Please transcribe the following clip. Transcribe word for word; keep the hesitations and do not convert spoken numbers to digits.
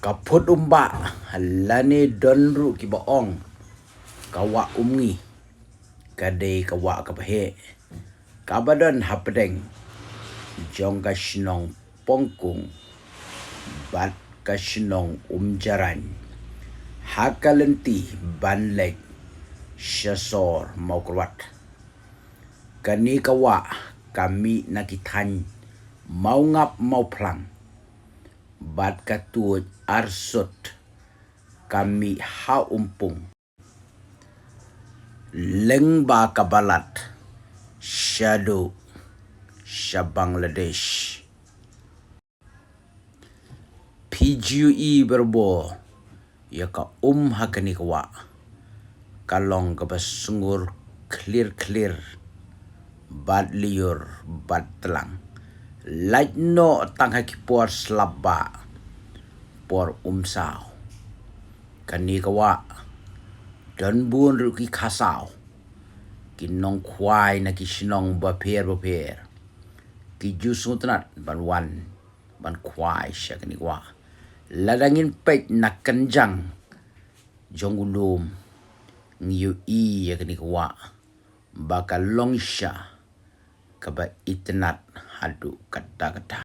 Ka phut um bah, lane don ruh kiba ong ka wah um ngi, ka dei ka wah kaba heh, kaba don hapdeng jong ka shnong Pongkung bad ka shnong Umjarain, ha ka lynti ban leit sha sor Mawkyrwat. Kane ka wah ka mih na ki thaiñ Mawngap Mawphlang bad ka tuid arsut ka mih ha Umpung, lyngba ka Balat shaduh sha Bangladesh. Phi ju i barabor ïa ka um ha kane ka wah, ka long kaba sngur khlir khlir bad lyiur bad tlang, lait noh tang ha ki por slap bah, por um saw. Kane ka wah don bun ruh ki kha saw, ki nongkhwai na ki shnong bapher bapher, ki ju sngewtynnat ban wan ban khwai sha kane ka wah. Lada ngin peit na kynjang jong u lum, ngi ïohi ïa kane ka wah ba ka long sha kaba itynnat haduh katta katta.